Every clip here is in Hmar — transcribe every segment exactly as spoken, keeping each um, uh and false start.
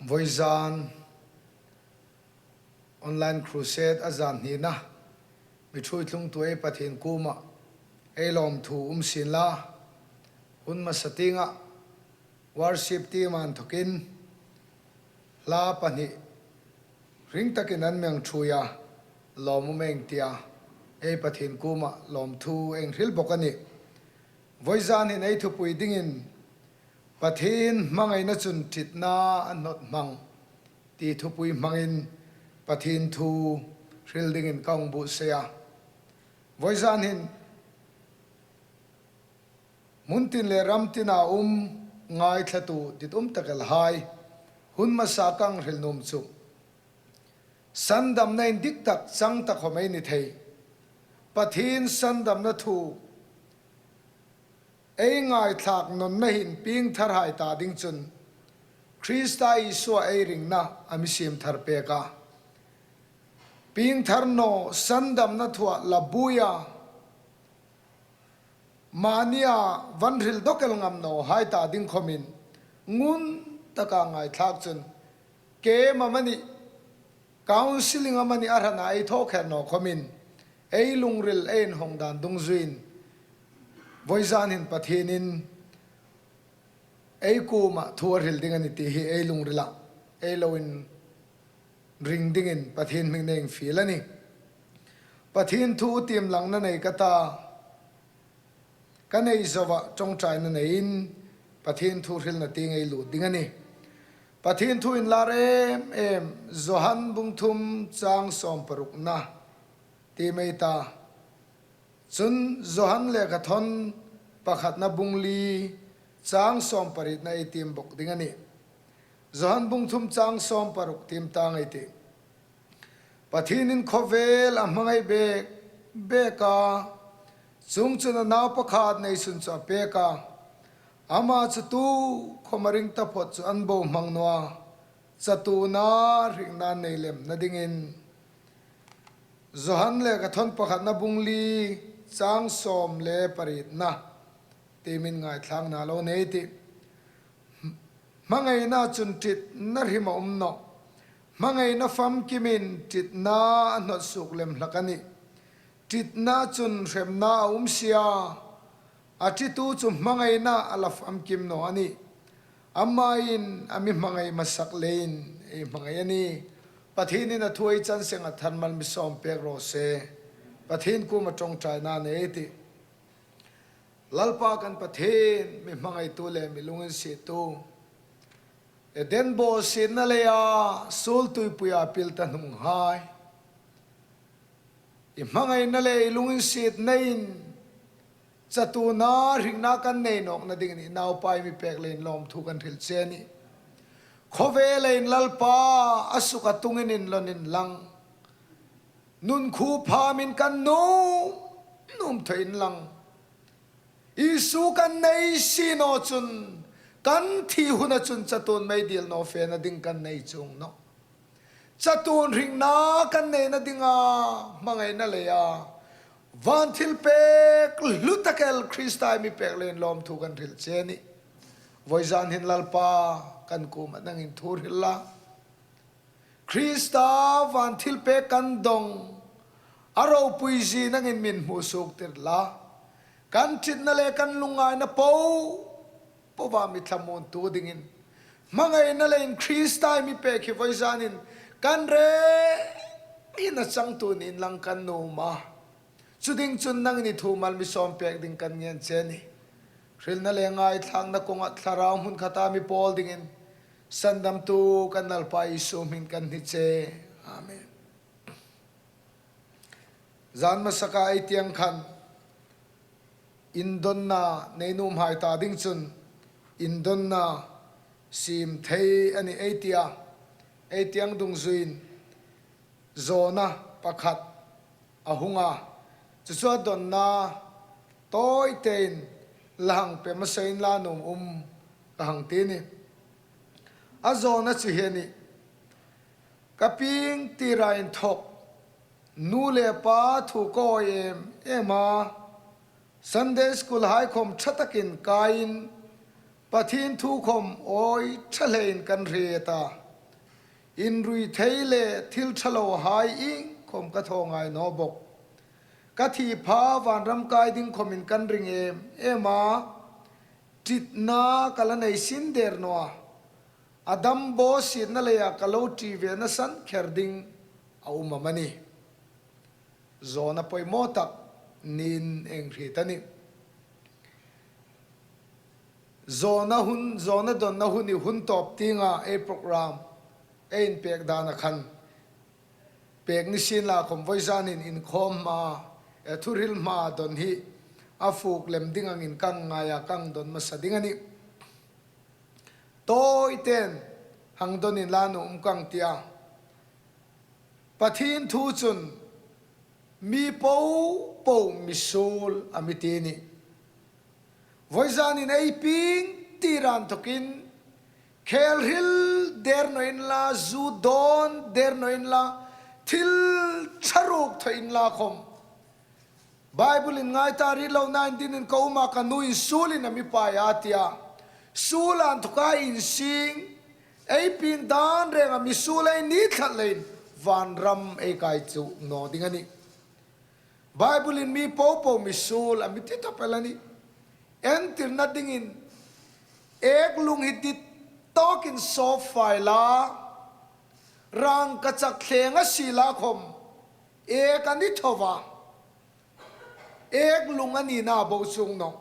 Vawizan online crusade a zan hnina mi ṭhuoi tlungtu ei Pathien kuoma ei lawmthu um sien la. Hun hmasa tienga worship team a inthokin hla pahni ring takin an mi ṭhuoi a, lawm um ei tia ei Pathien kuoma lawmthu ei hril bawk a nih. Vawizan hin ei thupui dingin Pathien hmangaina chun ṭitna a hnawt hmang ti thupui hmangin Pathien thu hril dingin ka hung buotsai a. Vawizan hin hmun tin le ram tina um ngaithlatu ditum tak el hai hun hmasa ka hung hril nuom chu sandamna indik tak chang ta khawm ei ni thei. Pathien sandamna thu ei ngaithlak nawnna hin piengthar hai ta ding chun Krista Isua ei ringna a mi siem thar pek a. Piengthar naw sandamna thua la buoia, mania van hril dawk el ngam naw hai ta ding khawmin ngun taka ngaithlak chun camp amanih, counselling amanih a hrana ei thaw kher naw khawmin ei lungril ei inhawng dan dungzuiin vawizan hin Pathienin ei kuoma thu a hril ding a nih ti hi ei lungrila ei lo inring dingin Pathien hmingin ei fiel a nih. Pathien thu tiem langna nei ka ta, ka nei zoa ṭawngṭaina neiin Pathien thu hrilna tieng ei lut ding a nih. Pathien thu inlar em em Johan bung thum chang sawm parukna tiem ei ta. Chun Johan lekhathawn pakhatna bung li chang sawm parietna ei tiem bawk ding a nih. Johan bung thum chang sawm paruk tiem tang ei tih. Pathienin khawvel a hmangai bek bek a, chuongchun a nau pakhat neisun chu a pek a, ama chu tukhawm a ring taphawt chu an bohmang naw a, chatuona hringna nei lemna dingin. Johan lekhathawn pakhatna bung li chang sawm le parietna tiemin ngaithlakna lo nei ei tih. Hmangaina chun ṭitna hrim a um nawh. Hmangaina famkimin ṭitna a hnawt suok lem hlak a nih. Ṭitna chun hremna a um si a, a ṭitu chu hmangaina a la famkim naw a nih. Amain a mi hmangai hmasak leiin ei hmangai a nih. Pathienin a thu ei chan seng a tharmal mi sawm pek raw se. Pathien kuoma ṭawngṭaina nei ei tih. Lalpa kan Pathien, mi hmangaitu le mi lunginsietu, Eden bawsietna leia suol tuipuia pil ta hnunghai, i hmangaina le i lunginsietnain chatuona hringna kan nei nawkna dingin i Naupa i mi pek leiin lawmthu kan hril che a nih. Khawvela hin Lalpa, a suk a tungin inlawn inlang, nun khuo phamin kan nuom nuom thaw inlang, Isu kan nei si naw chun, kan thi huna chun chatuon meidil naw fena ding kan nei chuong nawh. Chatuon hringna kan neina dinga hmangaina leia van thilpek hlu tak el Krista i mi pek leiin lawmthu kan hril che a nih. Vawizan hin Lalpa, kan kuoma nangin thu hril la. Krista van thilpek kan dong, a ropuizie nangin mi hmu suok tir la. Kan ṭitna le kan lungngaina po poa mi thlamuontu dingin, hmangaina leiin Krista i mi pek hi vawizanin kan rengin a changtu ni inlang kan nuom a. Chu ding chun nangin i thu mal mi sawm pek ding kan ngen che a nih. Hrilna le ngaithlakna konga thlarau hmun khata mi pawl dingin sandamtu kan Lalpa Isu hmingin kan hni che. Amen. Zan hmasaka ei tieng khan indonna nei nuomhai ta ding chun indonna siem thei a nih ei tia. Ei tieng dungzuiin zawna pakhat a hung a, chu chu a donna tawitein la hang pe hmasa inla nuom um ka hang ti a nih. A zawna chu hi a nih. Ka pieng tira inthok, nu le pa thu ka awi em em a, Sunday school hai khawm ṭha takin kaiin, Pathien thu khawm awi ṭha hlein kan hriet a. Inrui thei le thil ṭha lohai iengkhom ka thaw ngai naw bawk. Ka thi pha vanram kai ding khomin kan ring em em a. Ṭitna ka la nei sin der naw a. A dam bawsietna leia ka lo ṭi ve nasan kher ding a um am a ni? Zawna poimaw tak niin ei hriet a nih. Zawna hun, zawna dawnna hun hi hun tawp tienga ei program ei inpek dan a khan, pek ni sienla khawm, voizanin inkhawm hma, e, thuhril hma dawn hi a fuk lem ding angin ka ngai a, ka dawn hmasa ding a nih. Tawiten hang dawn inla, nuom ka ti a. Pathien thu chun mi popo mi suol a mi ti a nih. Voizanin ei pieng tir anthokin, khel hril der naw inla, zu dawn der naw inla, thil ṭha ruok thaw inla khawm, Bible-in ngai ta, ri lo nain dinin ka um a, ka nuin suolin a mi pai a ti a. Suol anthoka insing, ei pieng dan renga mi suol ei ni tlat leiin vanram ei kai chuong naw ding a nih. Bible-in mi popo mi suol a mi ti tawp el a nih. Entirna dingin ek lung hi dit tawkin sawp fai la, rangkachak thleng a si la khawm, ek a ni tho a. Ek lung a nina a bo chuong naw.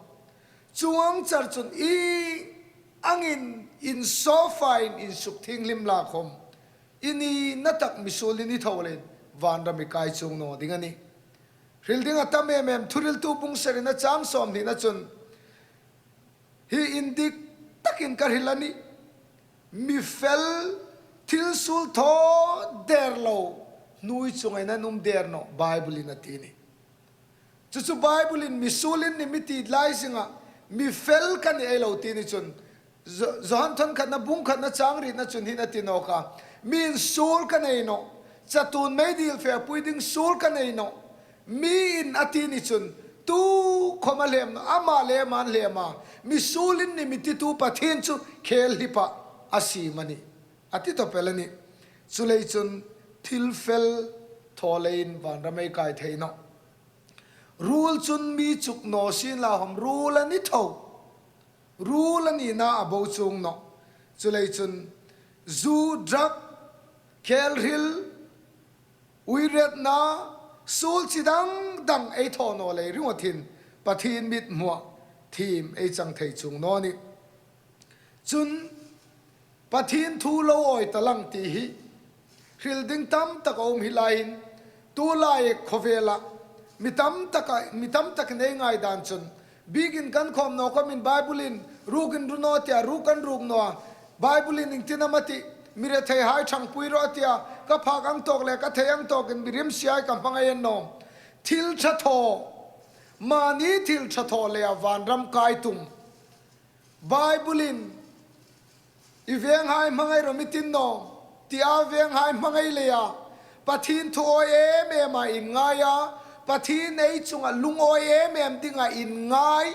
Chuong char chun ieng angin insawp faiin insukthienghlim la khawm, i nina tak mi suol i ni tho leiin vanram i kai chuong naw ding a nih. Hril ding a tam em em, Thuhriltu bung sarina chang sawmhnina chun, hi indik takin ka hril a nih. Mi fel, thil suol thaw der lo, hnuoi chunga hin an um der nawh, Bible-in a ti a nih. Chu chu Bible-in mi suol i ni mi ti lai zinga, mi fel ka nih ei lo ti ni chun, Jo-, Johan thawn khatna bung khatna chang rietna chun hin a ti nawk a. Miin suol ka nei nawh. Chatuon meidil fepui ding suol ka nei nawh. Miin a ti ni chun, tu khawm a hlem nawh, ama le ama an hlem a. Mi suol i ni mi titu Pathien chu khel hlipa a siem a nih. A ti tawp el a nih. Chuleiin chun thil fel thaw leiin vanram ei kai thei nawh. Ruol chun mi chuk naw sienla khawm, ruol a ni tho. Ruol a nina a bo chuong nawh. Chuleiin chun zu, drug, khel hril, uiretna, suol chi dang dang ei thaw naw lei ringawtin Pathien mithmua thiem ei chang thei chuong naw nih. Chun Pathien thu lo awi ta lang ti hi hril ding tam tak a um hi laiin, tulai khawvela mi tam taka, mi tam takin ei ngai dan chun, biekin kan khawm naw khawmin Bible-in rukin ru naw a ti a, ruk kan ruk naw a. Bible-in iengtin am a tih, mi retheihai ṭhangpui rawh a ti a, ka phak ang tawk le ka thei ang tawkin mi rimsihai ka hmangai annawm. Thil ṭha thaw, mani thil ṭha thaw leia vanram kai tum. Bible-in, i venghai hmangai rawh mi ti naw, tia venghai hmangai leia Pathien thu awi em ema inngai a, Pathien ei chunga lungawi em em dinga inngai.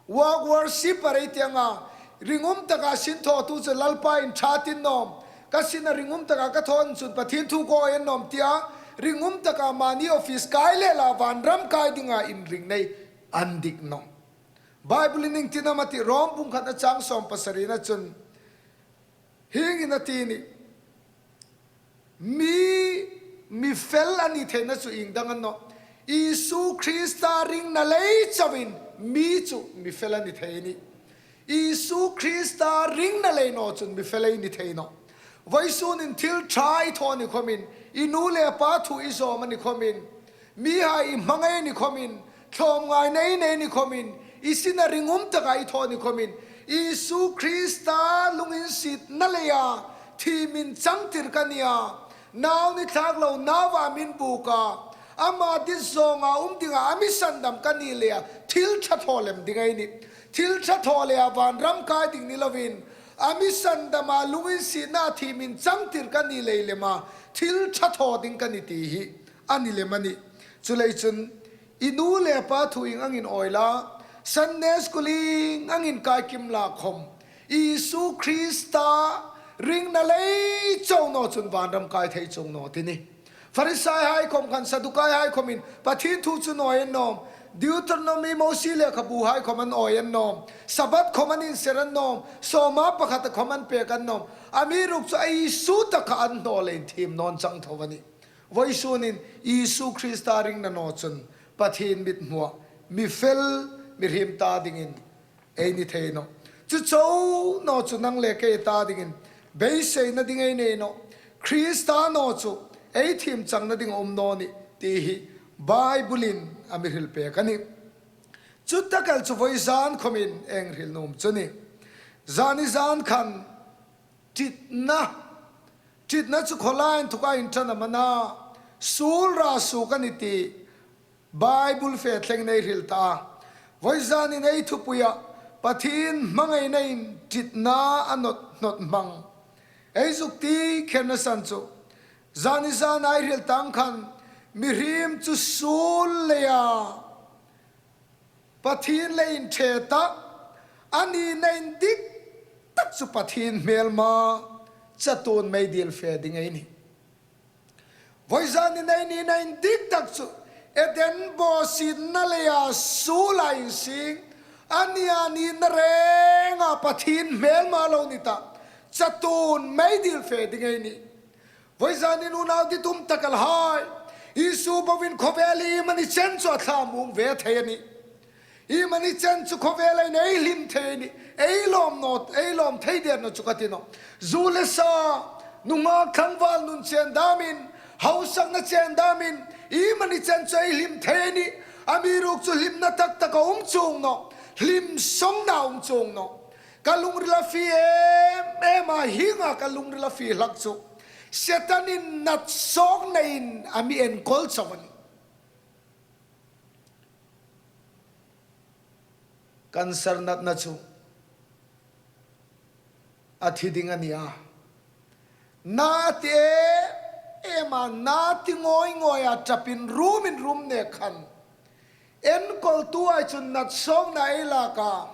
Work worship a rei ti anga, ringum taka sin thawtu chu Lalpa'n ṭha a ti nawm. Ka sina ringum taka ka thaw chun Pathien thu ka awi annawm tia, ringum taka mani office kai leia vanram kai dinga inring nei an dik nawh. Bible-in iengtin am a tih, Rom bung khatna chang sawm pasarina chun, hieng hin a ti a nih. Mi, mi fel a ni theina chu ieng dang a ni nawh. Isu Krista ringna lei chauin mi chu mi fel a ni thei a nih. Isu Krista ringna lei naw chun mi fel ei ni thei nawh. Vawisunin thil ṭha i thaw ni khawmin, i nu le pa thu i zawm a ni khawmin, mihai i hmangai ni khawmin, thlawmngaina i nei ni khawmin, i sina ringum taka i thaw ni khawmin, Isu Krista lunginsietna leia thiem inchangtir ka nia, nau ni thlak lo nauva min buk a, ama dit zawnga um dinga a mi sandam ka ni leia thil ṭha thaw lem ding ei nih. Thil ṭha thaw leia vanram kai ding ni loin, a mi sandama lunginsietna thiem inchangtir ka ni lei lema, thil ṭha thaw ding ka ni ti hi a ni lem a nih. Chuleiin chun, i nu le pa thu ieng angin awi la, Sunday school ieng angin kai kim la khawm, Isu Krista ringna lei chau naw chun vanram kai thei chuong naw ti ni. Pharisaihai khawm khan Saddukaihai khawmin Pathien thu chu an awi an nawm. Deuteronomy Mosie lekhabuhai khawm an awi an nawm. Sabbath khawm an inser an nawm. Sawma pakhata khawm an pêk an nawm. Amiruokchu Isu taka an hnawl leiin thiem naw an chang tho a nih. Vawisunin Isu Krista ringna naw chun Pathien mithmua mi fel mihriem ta dingin ei ni thei nawh. Chu chau naw chu nang le kei ta dingin beiseina ding ei nei nawh. Krista naw chu ei thiem changna ding a um naw nih ti hi Bible-in a mi hril pêk a nih. Chu takah chu vawizan khawmin ei hril nuom chu ni. Zani zan khan ṭitna, ṭitna chu khawlai inthoka inṭan am a na, suol ra suok a nih ti Bible fe thlengin ei hril ta a. Vawizanin ei thupuia Pathien hmangainain ṭitna a hnawt hnawt hmang ei zuk ti kherna san chu, zani zana ei hril tah khan mihriem chu suol leia Pathien lei inṭhe ta, a nina indik tak chu Pathien hmêlma chatuon meidil fe ding ei nih. Vawizanin ei nina indik tak chu Eden bawsietna leia suola insieng, a nia nina renga Pathien hmêlma lo ni ta, chatuon meidil fe ding ei nih. Vawizanin unau ditum tak el hai, Isu bovin khawvel iemani chen chu a thlamuong ve thei a nih. Iemani chen chu khawvelin ei hlim thei a nih. Ei lawm naw, ei lawm thei der naw chu ka ti nawh. Zu le sa, nunghak tlangval nun chen damin, hausakna chen damin, iemani chen chu ei hlim thei a nih. Amiruokchu hlimna tak tak a um chuong nawh. Hlim sawngna a um chuong nawh. Ka lungril a fie em em a, hienga ka lungril a fie hlak chu Setanin nat sawknain a mi enkawl chau a nih. Cancer natna chu a thi ding a nih a. Na ti em em a, na ti ngawi ngawi a, ṭapin rumin rum nek khan enkawltuhai chun nat sawkna ei lak a.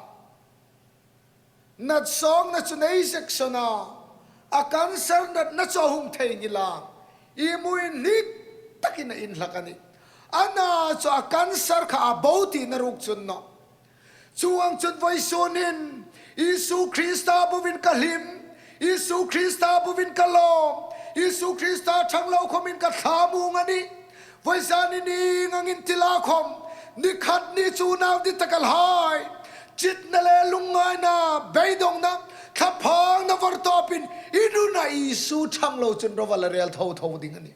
Nat sawkna chun ei zek sawn a, a cancer natna chu a hung thei ni la, iemani indik takin a inhlak a nih. A na chu a cancer kha a bo tina ruok chun nawh. Chuong chun vawisunin Isu Krista bovin ka hlim, Isu Krista bovin ka lawm, Isu Krista ṭhang lo khawmin ka thlamuong a nih. Vawizanin ieng angin ti la khawm, ni khat ni chu unau ditak el hai, ṭitna le lungngaina, beidongna, thlaphangna vawr tawpin i nuna Isu ṭhang lo chun ro vala rel tho tho ding a nih.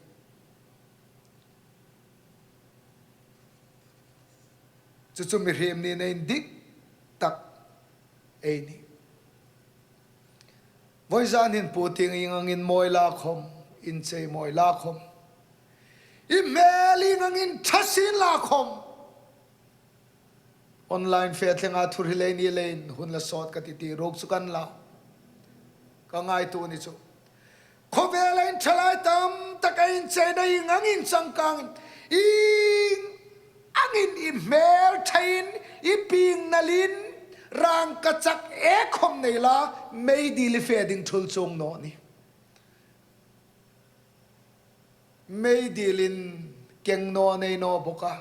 Chu chu mihriem nina indik tak ei nih. Vawizan hin puting ieng angin mawi la khawm, inchei mawi la khawm, i hmel ieng angin ṭha sien la khawm, online fe thlenga thu hril ei ni leiin hun la sawt ka ti ti ruok chu kan la, ka ngaituo ni chu. Khawvelin ṭhalai tam tak ei incheina ieng angin changkangin, ieng angin i hmel ṭhain, i pieng nalin, rangkachak e khawm nei la, meidil i fe ding ṭhul chuong naw nih. Meidilin keng naw nei naw bawk a.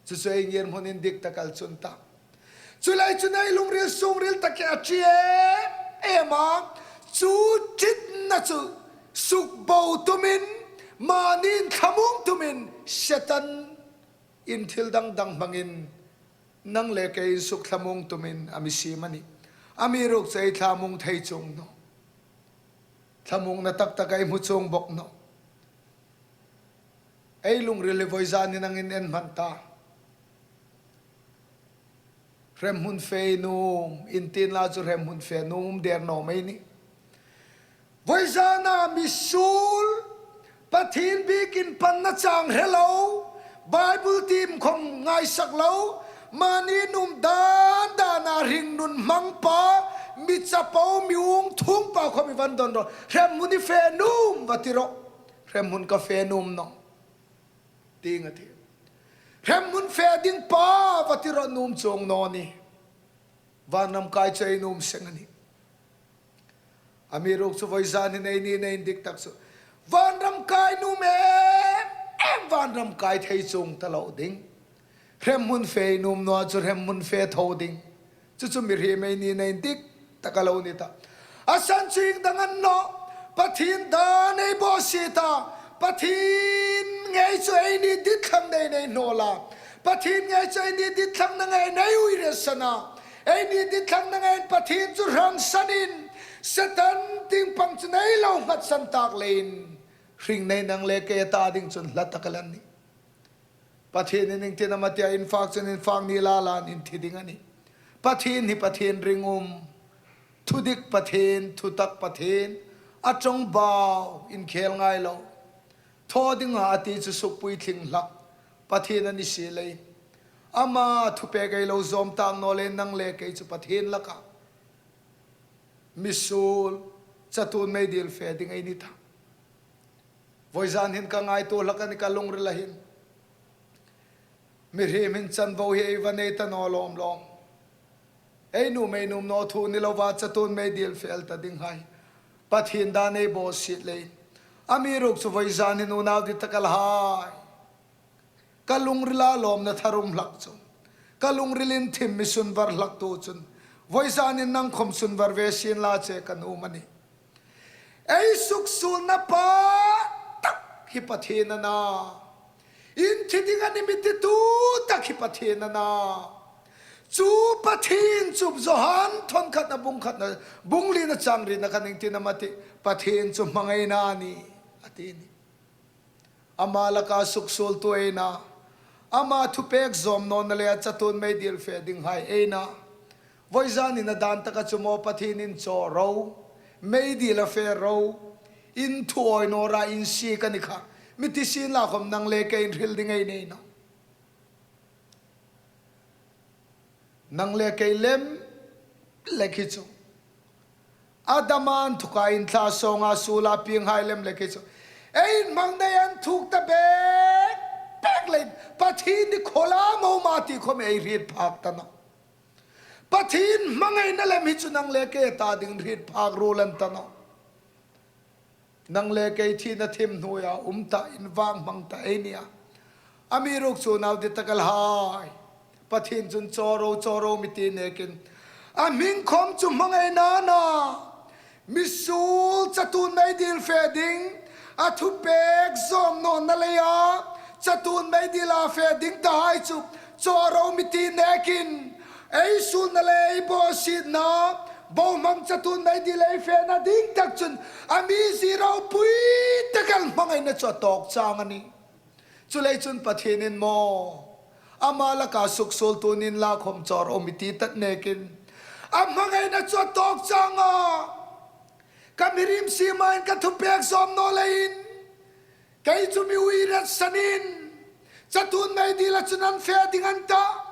Chu chu ei ngirhmun indik tak el chun ta. Chu lai chun ei lungril sungril tak hi a ṭi em em a. Chu ṭitna chu sukbo tumin, mani inthlamuong tumin, Setanin thil dang dang hmangin nang le kei insukthlamuong tumin a mi siem a nih. Amiruokchu ei thlamuong thei chuong nawh. Thlamuongna tak tak ei hmu chuong bawk nawh. Ei lungril hi vawizan ieng angin en hman ta. Hremhmun fe nuom, inti inla chu hremhmun fe nuom der naw mei nih. Vawizana mi suol, Pathien biekin panna chang hre lo, Bible tiem khawm ngaisak lo, mani nuom dan dana hringnun hmang pa, mi chapo, mi uong thung pa khawm i va dawn rawh. Hremhmun i fe nuom va ti rawh. Hremhmun ka fe nuom nawh, tiin a ti. Hremhmun fe ding pa va ti rawh, nuom chuong naw nih. Vanram kai chu ei nuom seng a nih. Amiruokchu vawizan hin eini nei indik tak chu vanram kai nuom em em, vanram kai thei chuong ta lo ding. Hremhmun fe nuom naw a chu hremhmun fe tho ding. Chu chu mihriem eini nei indik tak a lo ni ta. A san chu ieng dang a ni nawh. Pathien dan ei bawsiet a, Pathien ngei chu eini ditthlang nei nei hnawl a, Pathien ngei chu eini ditthlang ngei nei uiresan a, eini ditthlang ngei Pathien chu hrangsanin Setan tieng pang chu nei lo nghatsan tak leiin hring nei nang le kei ta ding chun hla tak a la nih. Pathienin ieng tin am a ti a, in fak chun in fak ni la lain in thi ding a nih. Pathien hi Pathien ringum, thudik Pathien, thutak Pathien, a ṭawngbau, inkhel ngai lo. Thaw ding a ti chu sukpuitling hlak Pathien a ni si leiin, ama thupek ei lo zawm tak naw leiin nang le kei chu Pathien laka misuol, chatuon meidil fe ding ei ni ta. Vawizan hin ka ngaituo hlak a nih ka lungrila hin. Mihriem hin chanvo hi ei va nei ta naw lawm lawm. Ei nuom ei nuom naw thu ni lova chatuon meidil fe ta dinghai Pathien dan ei bawsiet leiin. Amiruokchu vawizan hin unau dit tak a la hai, ka lungrila lawmna tharum hlak chu, ka lungrilin thim mi sunvar hlak tu chun, vawizanin nang khawm sunvar ve sien la che ka nuom a nih. Ei suksuolna pa tak hi Pathien a na. In thi ding a nih mi titu tak hi Pathien a na. Chu Pathien chu Johan thawn khatna bung khatna, bung lina chang rina khan ieng tin am a ti, Pathien chu hmangaina a nih, a ti a nih. Ama laka suksuoltu ei na, ama thupek zawm nawna leia chatuon meidil fe dinghai ei na. Vawizanin a dan taka chu maw Pathienin chaw ro, meidil a fe ro, in thu awi nawra in si ka ni kha, mi ti sien la khawm nang le kei in hril ding ei nei nawh. Nang le kei lem lek hi chu, Adama inthoka inthla sawnga suola pienghai lem lek hi chu, ei inhmang nei an thuk ta bek bek leiin Pathien ni khawla mo ma ti khawm ei hriet phak ta nawh. Pathien hmangaina lem hi chu nang le kei ta ding hriet phak ruol an ta nawh. Nang le kei thina thim hnuoia um ta, invang hmang ta ei ni a. Amiruokchu unau dit tak a la hai, Pathien chun chaw ro, chaw ro mi ti nekin, a hming khawm chu hmangaina a na. Misuol chatuon meidil fe ding, a thupek zawm nawna leia chatuon meidila fe ding tahai chu chaw ro mi ti nekin, ei suolna le ei bawsietna, bohmang chatuon meidil ei fena ding tak chun, a mizie ropui tak el hmangaina chu a tawk chang a nih. Chuleiin chun Pathienin maw, ama laka suksuoltu ni inla khawm chaw ro mi ti ta nekin, a hmangaina chu a tawk chang a. Ka mihriem siemin ka thupek zawm naw leiin, kei chu mi uiratsanin, chatuon meidila chun an fe ding an ta.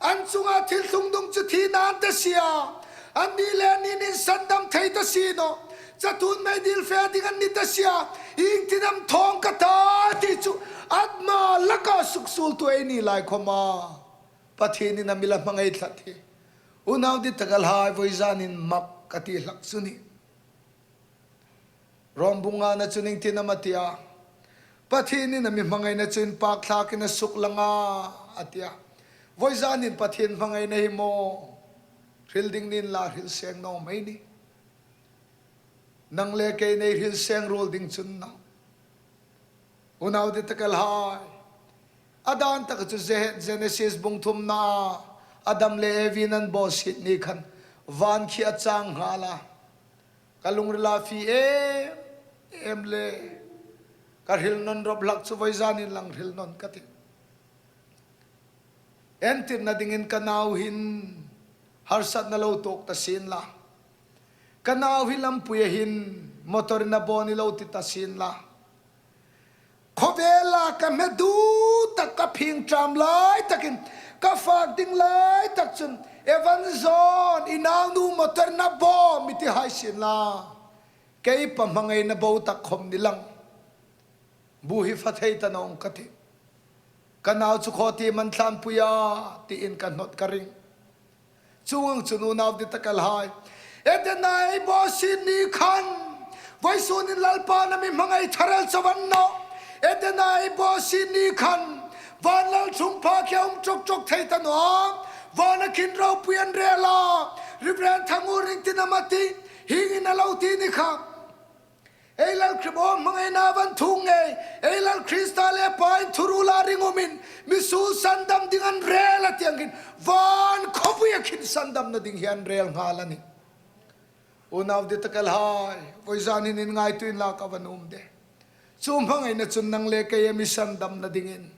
An chunga thil tlungdung chu thina an ta si a. Anni le anniin sandam thei ta si nawh. Chatuon meidil fe ding an ni ta si a. Ieng tin am thawng ka ta ti chu, ama laka suksuoltu ei ni lai khawma Pathienin a mi la hmangai tlat hi, unau dit tak a la hai, vawizanin mak ka ti hlak chu a nih. Rom bung ngana chun ieng tin am a ti a, Pathienin a mi hmangaina chu inpakthlakin a suklang a, a ti a. Vawizanin Pathien hmangaina hi maw, hril ding ni inla hril seng naw mei ni. Nang le kei ei hril seng ruol ding chu a nih. Unau dit tak a la hai, a dan taka chu Ge-, Genesis bung thumna, Adam le Evi an bawsiet ni khan, van khi a chang nghal a. Ka lungrila fie em em le, ka hril nawn rawp hlak chu vawizanin lang hril nawn ka tih. Entirna dingin ka nau hin harsatna lo tuok ta sien la, ka nau hi lampuia hin motorin a baw ni lo ti ta sien la, khawvela ka hme du tak, ka phing ṭam lai takin, ka fak ding lai tak chun, Evan John, i naunu motorin a baw mi ti hai sien la, kei pa hmangaina bo tak khawm ni lang, bu hi fa thei ta nawng ka tih. Ka nau chu khaw ti man thlan puia, tiin ka hnawt ka ring. Chuong ang chun unau dit tak a la hai, Edena ei bawsiet ni khan, vawisun hin Lalpan a mi hmangai thar el chau a ni nawh. Edena ei bawsiet ni khan, van lalṭhungpha khi a um ṭawk ṭawk thei ta nawh. Vana khin ropui an rel a. Reverend Thangur Ringtinam a ti, hieng hin a lo ti ni kha. Ei Lal Krista hmangaina van thu ngei, ei Lal Krista le Pain thurul a ring umin, misuol sandam ding an rel a ti ang khin, van khawpuia khin sandamna ding hi an rel nghal a nih. Unau dittakhai, vawizan hin inngaituo inla ka va nuom de. Chu hmangaina chun nang le kei a mi sandamna dingin.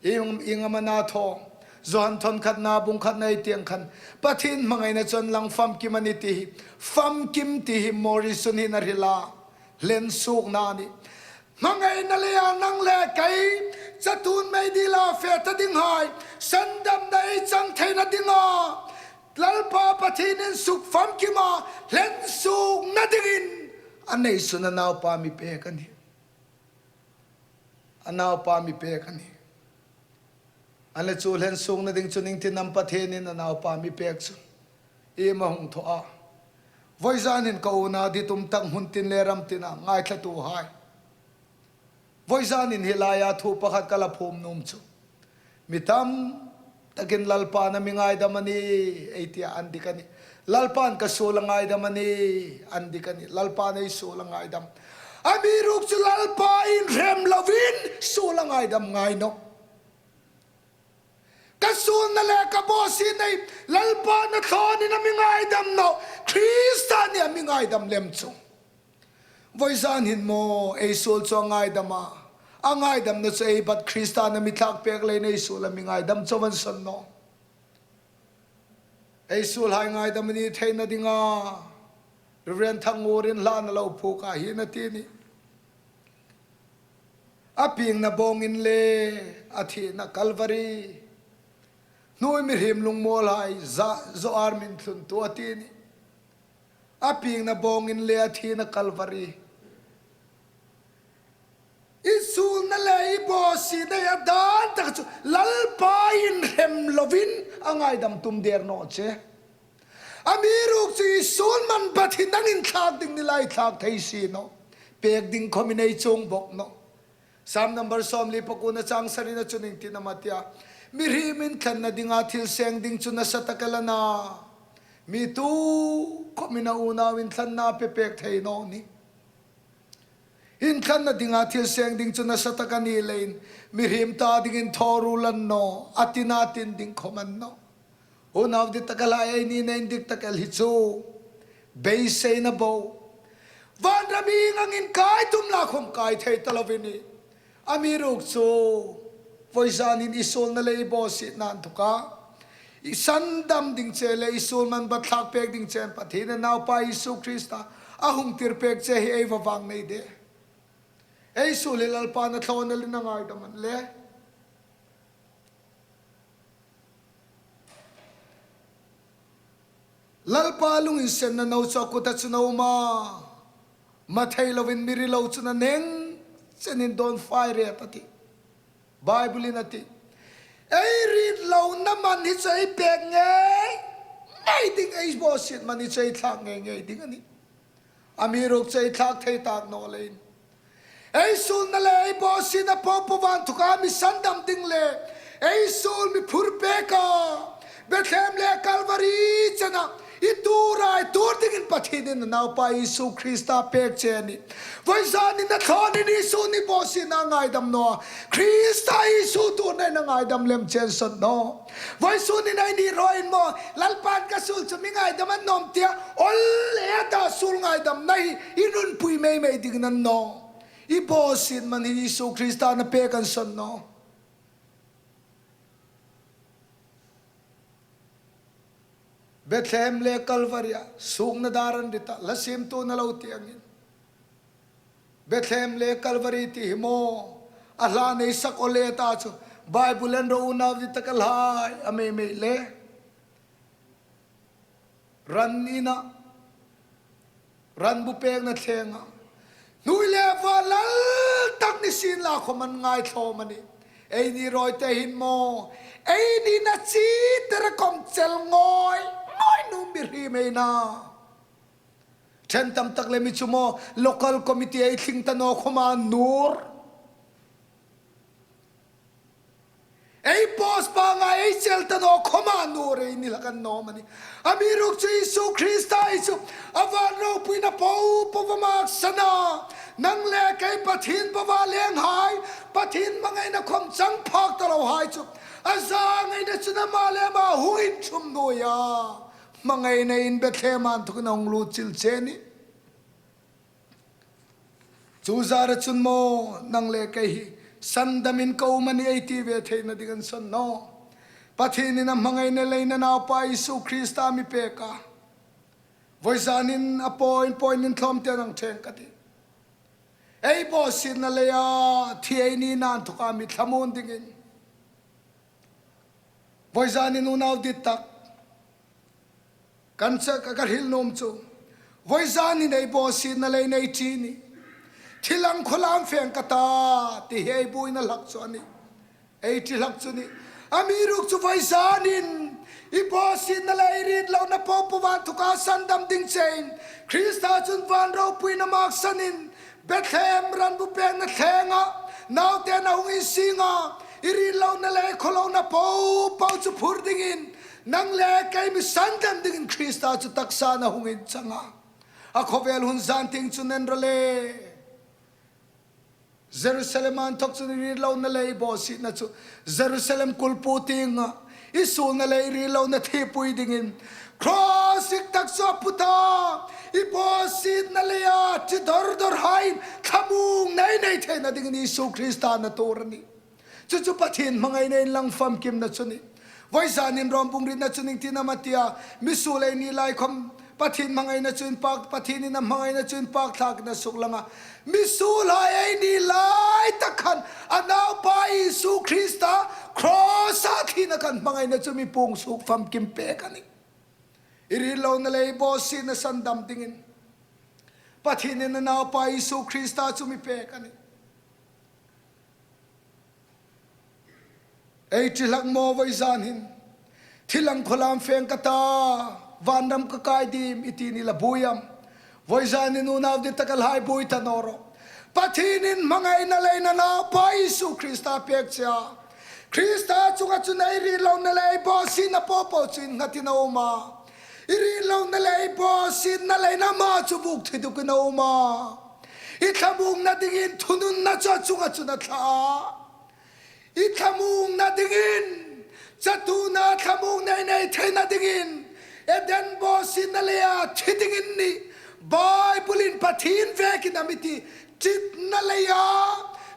Ieng, ieng am a na thaw? Johan thawnkhatna bung khatna ei ti ang khan, Pathien hmangaina chun lang famkim a nih ti hi. Famkim ti hi Morrison hin a hril a. Hlen suokna a nih. Hmangaina leia nang le kei, chatuon meidila fe ta dinghai, sandamna ei chang theina dinga Lalpa Pathienin suk famkima hlen suokna dingin a neisun a naupa mi pek a nih. A naupa mi pek a nih. A le chu hlen suokna ding chun iengtin am Pathienin a naupa mi pek chu iem a hung thaw a? Vawizan hin ka unau dit um tak hmun tin le ram tina ngaithlatuhai. Vawizan hin hi laia thu pakhat ka la phum nuom chu, mi tam takin Lalpan a mi ngaidam a nih ei tia an dik a nih. Lalpan ka suol a ngaidam a nih an dik a nih. Lalpan ei suol a ngaidam. Amiruokchu Lalpa inrem lovin suol a ngaidam ngai nawh. Ka suolna le ka bawsietna hi Lalpa a thlawnin a mi ngaidam nawh. Krista nia a mi ngaidam lem chu. Vawizan hin maw ei suol chu a ngaidam a. A ngaidamna chu ei bat Krista nia mi thlak pek leiin ei suol a mi ngaidam chau a ni sawn nawh. Ei suolhai ngaidam a ni theina dinga Reverend Thangurin hla a lo phuok a, hi a ti a nih. A piengna bawngin le a thina Kalvari, hnuoi mihriem lungmawlhai za, zo ar min thluntu a ti a nih. A piengna bawngin le a thina Kalvari. I suolna le i bawsietna a dan tak chu Lalpa inrem lovin a ngaidam tum der naw che. Amiruokchu i suol man bat hi nangin thlak ding ni lai thlak thei si nawh. Pek ding khawmin ei chuong bawk nawh. Sam number sawmli pakuona chang sarina chun iengtin am a ti a? Mihriem inthlanna dinga thil seng ding chu nasa tak el a na. Mi tu khawmin a unau inthlanna pe pek thei naw nih. Inthlanna dinga thil seng ding chu nasa tak a ni leiin, mihriem ta dingin thaw ruol a ni naw, a tina tin ding khawm a ni naw. Unau dittakhai, ei nina indik tak el hi chu beiseina bo. Vanram ieng angin kai tum la khawm kai thei ta lo i nih. Amiruokchu vawizan hin i suolna le i bawsietna inthoka i sandam ding che le i suol man bat thlak pek ding chein Pathien a naupa Isu Krista a hung tir pek che hi ei va vâng nei de. Ei suol hi Lalpa a thlawna leiin a ngaidam a ni le. Lalpa lunginsenna no chu a kuta chun a um a. Mathei lovin mi rilo chun a neng chenin dawn fai ret a tih. Bible-in a tih. Ei rit lona man hi chu ei pek ngei ngei ding, ei bawsiet man hi chu ei thlak ngei ngei ding a nih. Amiruokchu ei thlak thei tak naw leiin, ei suolna le ei bawsietna po po inthoka mi sandam ding le ei suol mi phur pek a, Bethlehem le Kalvari chena i tuor a i tuor dingin Pathienin a naupa Isu Krista pek che a nih. Vawizan hin a thlawnin i suol i bawsietna a ngaidam naw a, Krista Isu tuorna a ngaidam lem che a ni sawn nawh. Vawisun hin ei ni rawi in maw, Lalpan ka suol chu mi ngaidam a ni nawm tia awl le ta suol ngaidamna hi i nun pui mei mei ding a ni nawh. I bawsiet man hi Isu Krista a pek a ni sawn nawh. Bethlehem le Kalvari-a suokna dar an ri ta, hla siemtu'n a lo ti angin. Bethlehem le Kalvari ti hi maw, a hla nei sak awl le ta chu, Bible-in ro unau dittakhai, a mei mei le. Ran ina, ran bu pekna thlenga, hnuoi le van lal tak ni sien la khawm an ngaithlawm a nih. Ei ni rawi te hin maw, ei nina chi tera khawm chel ngoi ngoi nuom mi hri mai na. Ṭhen tam tak le mi chu maw, local committee ei tling ta naw khawma nuor. Ei post panga ei chel ta naw khawma nuor ei ni hlak a ni naw am a ni? Amiruokchu Isu Krista hi chu a van ropuina po po va maksan a, nang le kei Pathien po va lenghai, Pathien hmangaina khawm chang phak ta lohai chu a zangaina chun ama le ama hung inṭhum nuoia hmangaina in Bethlehem a inthokin a hung lut chil che a nih. Chu zara chun maw nang le kei hi sandamin ka um a nih ei ti ve theina ding a ni saw naw. Pathienin a hmangaina leiin a naupa Isu Krista mi pek a. Voizanin a point point in tlawmte nang ṭheng ka tih. Ei bawsietna leia thi ei nina inthoka mi thlamuon dingin. Voizanin unau dit tak kan che ka, ka hril nuom chu, voizanin ei bawsietna leiin ei ṭi a nih. Thi lang khawlam feng ka ta ti hi ei buoina hlak chu a nih. Ei ṭi hlak chu a nih. Amiruokchu voizanin i bawsietna le i rit lohna po po va inthoka sandam ding chein Krista chun van ropuina maksanin Bethlehem ran bu pekna thlenga naute a hung insienga, i rit lohna le i khawlohna po po chu phur dingin, nang le kei mi sandam dingin Krista chu taksain a hung inchang a. A khawvel hun zan tieng chun en rawh le. Jerusalem a inthok chun i rit lohna le i bawsietna chu Jerusalem kulpui tienga i suolna le i rit lohna thipui dingin, cross ik tak chu a put a, i bawsietna leia ṭi dor dor haiin thlamuongna i nei theina dingin Isu Krista a tuor a nih. Chu chu Pathien hmangaina inlang famkimna chu a nih. Voizanin Rom bung rietna chun ieng tin am a ti a, mi suol ei ni lai khawm Pathien hmangaina chu inpak, Pathienin a hmangaina chu inpak thlakin a suklang a. Mi suolhai ei ni lai tak khan a naupa Isu Krista cross-a thina khan hmangaina chu mi puong suok famkim pek a nih. I rit lohna le i bawsietna sandam dingin Pathienin a naupa Isu Krista chu mi pek a nih. Ei ṭi hlak maw voizanin? Thi lang khawlam feng ka ta, vanram ka kai dim i ti ni la buoi am? Voizanin unau dit tak a hai buoi ta naw rawh. Pathienin hmangaina leiin a naupa Isu Krista pek che a. Krista chunga chun ei rit lohna le ei bawsietna po po chu innghatin a um a. I rit lohna le i bawsietna leiin ama chu vuok thi dukin a um a. I thlamuongna dingin thununna chu a chunga chun a thla a. I thlamuongna dingin, chatuona thlamuongna i nei theina dingin, Eden bawsietna leia thi dingin a nih. Bible-in Pathien vekin a mi ti, ṭitna leia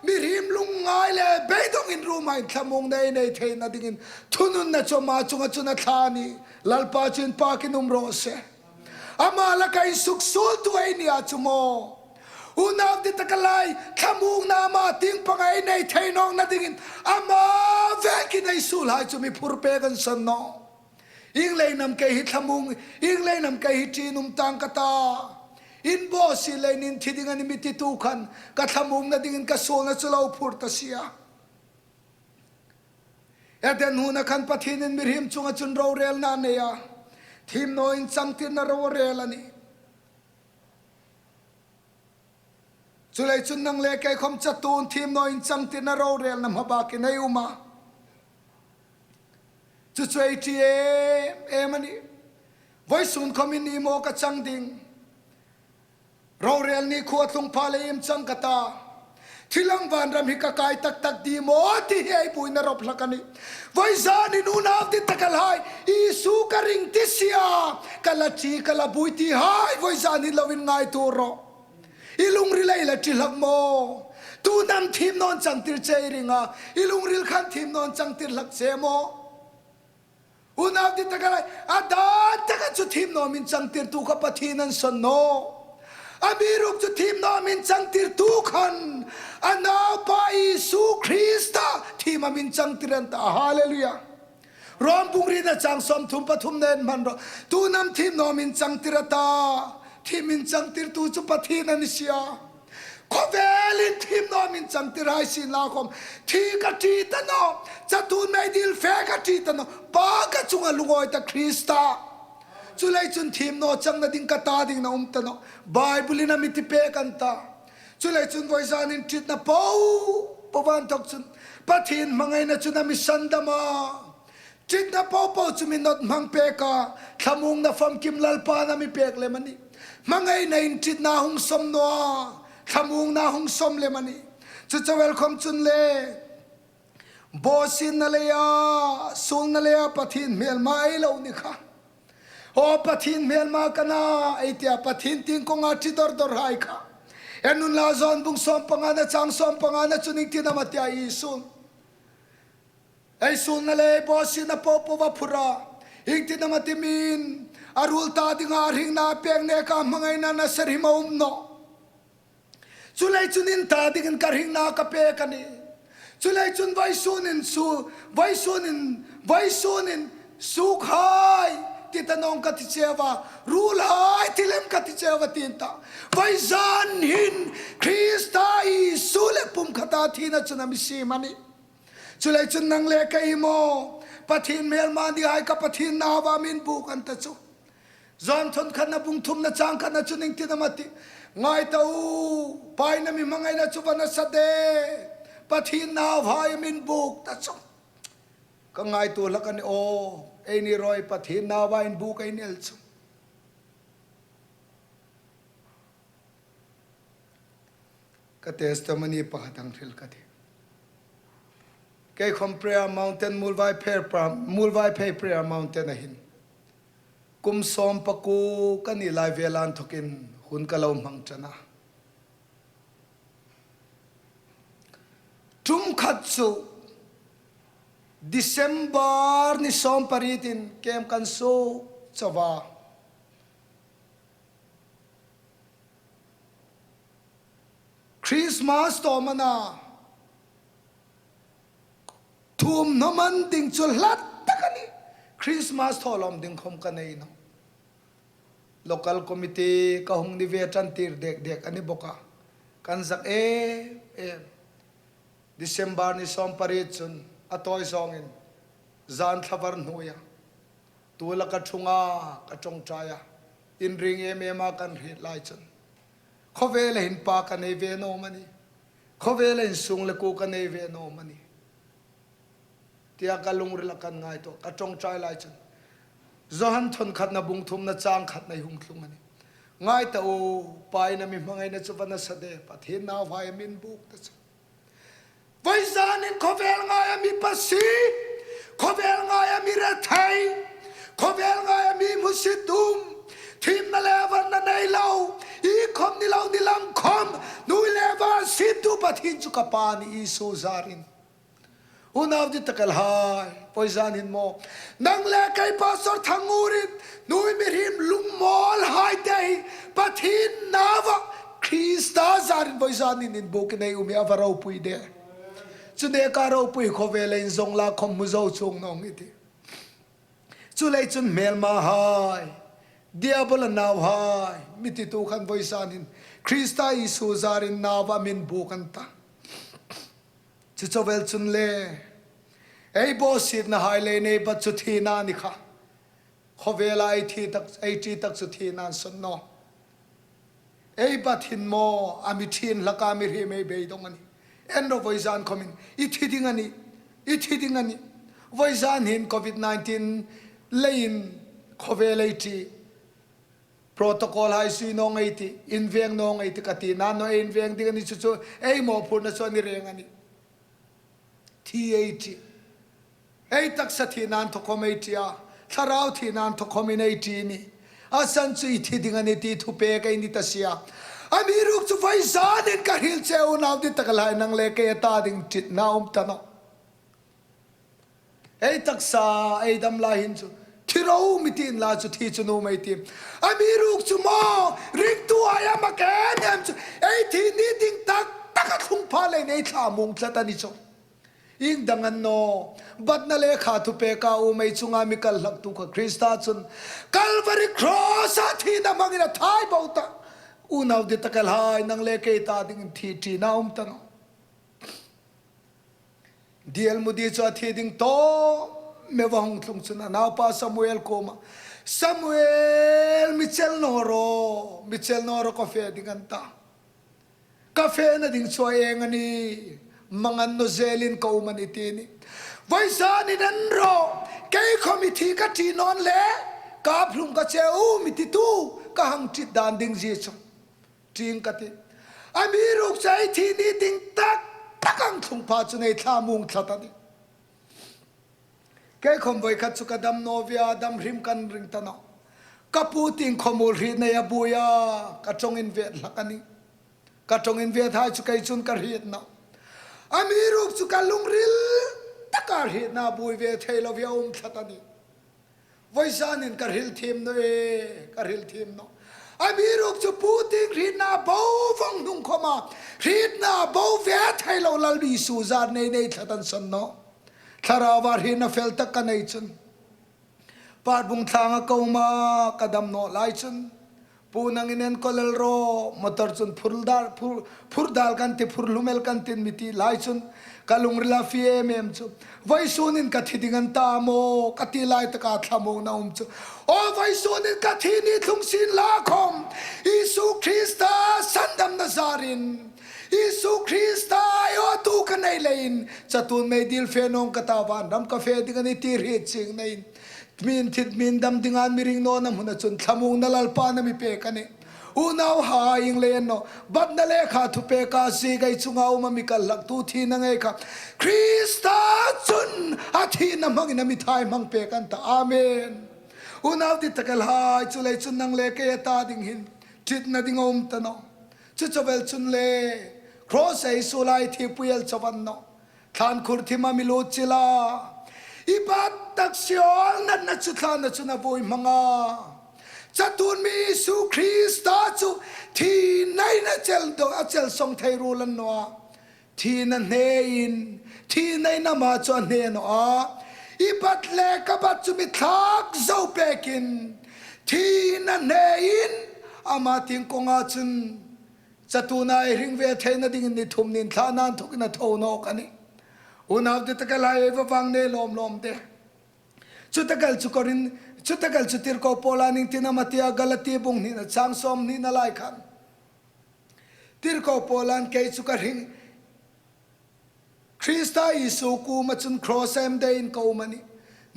mihriem lungngai le beidongin ruomhaiin thlamuongna i nei theina dingin thununna chu ama chunga chun a thla a nih. Lalpa chu inpakin um raw se. Ama laka insuksuoltu ei ni a chu maw, unau dit tak a hai, thlamuongna ama tieng panga ei nei thei nawkna dingin ama vekin ei suolhai chu mi phur pek a ni saw naw. Ieng leiin am kei hi thlamuong, ieng leiin am kei hi ṭiin um tang ka ta, in bawsiet leiin in thi ding a nih mi titu khan ka thlamuongna dingin ka suolna chu lo phur ta si a. Eden huona khan Pathienin mihriem chunga chun rorelna a nei a. Thiemnaw inchangtirna rorel a nih. Chuleiin chun nang le kei khawm chatuon thiemnaw inchangtirna rorelna hmabakin ei um a. Chu chu ei ṭi em em a nih. Vawisun khawmin i maw ka chang ding. Rorel ni khuo a tlung pha lei iem chang ka ta. Thi lang vanram hi ka kai tak tak ding maw ti hi ei buoina rop hlak a nih. Voizanin unau dit tak a hai, Isu ka ring ti si a, ka la ṭi, ka la buoi ti hai, voizanin lo inngaituo rawh. I lungril ei la ṭi hlak maw? Tu'n am thiemnaw inchangtir che i ring a, i lungril khan thiemnaw inchangtir hlak che maw? Unau dit tak a hai, a dan taka chu thiemnaw inchangtirtu kha Pathien a ni saw naw. Amiruokchu thiemnaw inchangtirtu khan a naupa Isu Krista thiem a inchangtir a ni ta. Hallelujah. Rom bung rietna chang sawmthum pathum nen hman rawh. Tu'n am thiemnaw inchangtir a ta. Thiem inchangtirtu chu Pathien a ni si a. Khawvelin thiemnaw inchangtir hai sienla khawm, thi ka ṭi ta nawh, chatuon meidil fe ka ṭi ta nawh, Pa ka chunga lungawi ta Krista. Chuleiin chun thiem naw changna ding ka ta dingin a um ta nawh. Bible-in a mi ti pek a ni ta. Chuleiin chun vawizanin ṭitna po po va inthawk chun Pathien hmangaina chun a mi sandam a. Ṭitna po po chu mi nawt hmang pek a, thlamuongna famkim Lalpan a mi pek lem a nih. Hmangainain ṭitna hung sawm naw a, thlamuongna hung sawm lem a nih. Chu chauh el khawm chun le, bawsietna leia, suolna leia Pathien hmelma ei lo ni kha. Aw Pathien hmelma ka nih, ei tia Pathien tieng kawnga ṭi dor dor hai kha. En unla, Johan bung sawm pangana chang sawm pangana chun ieng tin am a ti a, Isun. Ei suolna le bawsietna po po va phur a. Ieng tin am a ti, mi'n a ruol ta dinga hringna pek neka hmangaina nasat hi a um nawh. Chuleiin chun in ta dingin ka hringna ka pek a nih. Chuleiin chun vawisunin su, vawisunin, vawisunin suok hai, ti ta nawng ka ti cheu a, ruol hai, ti lem ka ti cheu a, tiin ta. Vawizan hin Krista Isu le pumkhata thina chun a mi siem a nih. Chuleiin chun nang le kei maw, Pathien hmelma ni hai kha, Pathien nauva mi inbuk an ta chu. Johan thawn khatna bung thumna chang khatna chun ieng tin am a ti. Ngai ta u, Pain a mi hmangaina chu va nasa de. Pathien nauva mi inbuk ta chu. Ka ngaituo hlak a nih aw, eini ruok Pathien nauva inbuk ei ni el chu. Ka testimony pakhat hang hril ka tih. Kei khawm Prayer Mountain, Muolvaiphei pra-, Muolvaiphei Prayer Mountain-a hin kum sawm pakuo ka ni lai vela inthawkin hun ka lo hmang ṭan a. Ṭum khat chu December ni sawm pariet-in camp kan suok chau a. Christmas tawp a na, thuomhnaw man ding chu hlat tak a nih. Christmas thawlawm ding khawm ka nei nawh. Local committee ka hung ni ve ṭan tir dek dek a ni bawk a. Kan zak em em. December ni sawm pariet chun a tawi zawngin zan thla var hnuoia tu la ka ṭhunga ka ṭawngṭai a, inring em em a kan hriet lai chun, khawvela hin pa ka nei ve naw am a nih, khawvela hin sung le kuo ka nei ve naw am a nih, tia ka lungrila kan ngaituo, ka ṭawngṭai lai chun Johan thawn khatna bung thumna chang khatna hi hung tlung a nih. Ngai ta u, Pain a mi hmangaina chu va nasa de, Pathien nauva mi inbuk ta chu. Vawizanin khawvel ngaia mi pasie, khawvel ngaia mi rethei, khawvel ngaia mi hmusit um, thiemna le varna nei lo, i khawm ni lo ni lang khawm, hnuoi le van siemtu Pathien chu ka Pa a nih, Isu zarin. Unau dittakhai, vawizanin maw, nang le kei Pastor Thanguorin, hnuoi mihriem lungmawl hai te hi Pathien nauva, Krista zarin vawizanin inbukin ei um hi a va ropui de. Chu neka ropui khawvela inzawng la khawm hmu zo chuong naw ning ei tih. Chuleiin chun hmelma hai, Diabola nau hai, mi titu khan vawizanin Krista Isu zarin nauva mi inbuk an ta. Chu chauh el chun le, ei bawsietna hai le nei bat chu thina a ni kha. Khawvela ei thi tak, ei ṭi tak chu thina an sawn naw. Ei bat hin maw, a mi ṭhin hlak a, mihriem ei beidawng a nih. En ro, vawizan khawmin i thi ding a nih, i thi ding a nih. Vawizan hin covid nineteen leiin khawvel ei ṭi, protocol hai zui naw ning ei tih, inveng naw ning ei tih ka tina naw, ei inveng ding a nih chu chu, ei mawphurna chu a ni reng a nih. Thi ei ṭi. Ei taksa thina inthawk khawm ei ṭi a, thlarau thina inthawk khawmin ei ṭi a nih. A san chu i thi ding a nih ti thupek ei ni ta si a. Amiruokchu vawizanin ka hril che, unau dittakhai, nang le kei ta ding ṭitna um ta nawh. Ei taksa, ei dam lai hin chu thi ro mi ti inla chu thi chu nuom ei tih. Amiruokchu maw, ringtuhai a mak em em chu ei thi ni ding tak tak a tlung pha leiin ei thlamuong tlat a ni chu. Ieng dang a ni naw, batna lekha thupeka um ei chunga mi kal hlaktu kha Krista chun Calvary Cross-a thina hmangin a thai bo ta. Unau dittakhai, nang le kei ta dingin thi ṭina um ta nawh. D L Moody chu a thi ding tawp em a hung tlung chun a naupa Samuel kuoma, "Samuel, mi chel naw ro, mi chel naw ro, ka fe ding," an ta. "Ka fena ding chu a eng a nih, mangan naw zelin ka um a nih," ti a nih. "Vawisun hin en ro, kei khawm i thi ka ṭi naw le, ka ap hlum ka che u," mi titu ka hang ṭi dan ding zie chu ṭi ing ka tih. Amiruokchu ei thi ni ding tak tak a hang tlung pha chun ei thlamuong tlat a nih. Kei khawm voi khat chu ka dam naw ve a, dam hrim ka ring ta nawh. Ka pu tieng khawmuol hrietna a buoi a, ka ṭawng invet hlak a nih. Ka ṭawng invet hai chu kei chun ka hriet nawh. Amiruokchu ka lungril taka hrietna buoi ve thei lo ve a um tlat a nih. Vawisun hin ka hril thiem nawh e, ka hril thiem nawh. Amiruokchu pu tieng hrietna bo vong hnung khawma, hrietna bo ve thei lo Lal Isu zar nei nei tlat an sawn nawh. Thlarauva hrietna fel tak ka nei chun, Parbung thlanga ka um a, ka dam naw lai chun, "Pu, nangin enkawlel ro," motor chun phur dal, phur, phur dal kan ti, phur hlum el kan ti mi ti lai chun, ka lungrila fie em em chu. "Vawisun hin ka thi ding an ta maw?" ka ti lai taka thlamuongna um chu, "Aw, vawisun hin ka thi ni tlung sien la khawm, Isu Krista sandamna zarin, Isu Krista aiawtu ka nei leiin, chatuon meidil fe nawng ka ta, vanram ka fe ding a nih," ti hriet chieng neiin, min thi min dam dinga mi ring nawna hmuna chun thlamuongna Lalpan a mi pek a nih. Unauhai, ieng lei a ni naw, batna lekha thupeka ziek ei chunga um a mi kal hlaktu thina ngei kha, Krista chun a thina hmangin a mi thaihmang pek an ta. Amen. Unau dittakhai, chuleiin chun nang le kei a ta ding hin ṭitna ding a um ta nawh. Chu chauh el chun le, cross-a ei suol a, ei thipui el chauh a ni nawh. Thlan khur thima mi lut chila, i bat tak Seol natna chuthlana chun a vuoi hmang a. Chatuon mi Isu Krista chu thinain a chel do, a chel sawng thei ruol a ni naw a. Thina hnein, thinain ama chu a hne naw a. I bat le ka bat chu mi thlak zo pekin, thina hnein ama tieng kawnga chun chatuona ei hring ve theina dingin ni thum niin thlana inthokin a tho nawk a nih. Unau dittakhai, ei va vang nei lawm lawm de. Chutaka chu Korin, chutaka chu tirko Paula'n ieng tin am a ti a, Galati bung hnina chang sawmhnina lai khan. Tirko Paula'n kei chu ka hring, Krista Isu kuoma chun cross-a em deiin ka um a nih.